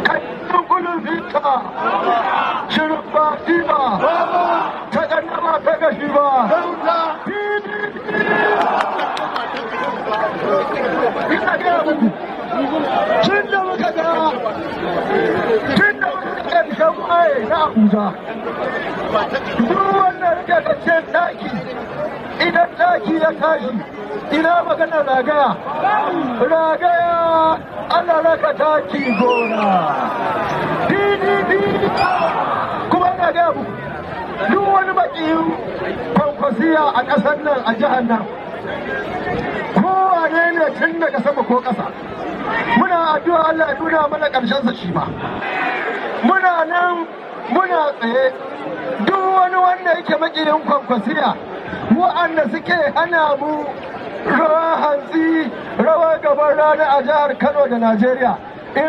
Kan fita shirin ba ba ta ƙannama ta gashi ba. Ina gaya muku, tun da muka ga tun da muka ƙarshen waye na Abuja, duk wanda rike kacin ɗaki, idan ɗaki ya tashi, ina magana ragaya ragaya, ana raka taki gona. PDP kuma, ina gaya muku, duk wani maƙiyin Kwankwasiya a ƙasar nan, a jihar nan, kowane ne, tun daga sama ko ƙasa, muna addu'a Allah ya nuna mana ƙarshen sa shi ma. Muna nan muna tsaye. Duk wani wanda yake maƙiyin Kwankwasiya, wa'anda suke hana mu rawa hantsi rawa gaban rana a jihar Kano da Najeriya in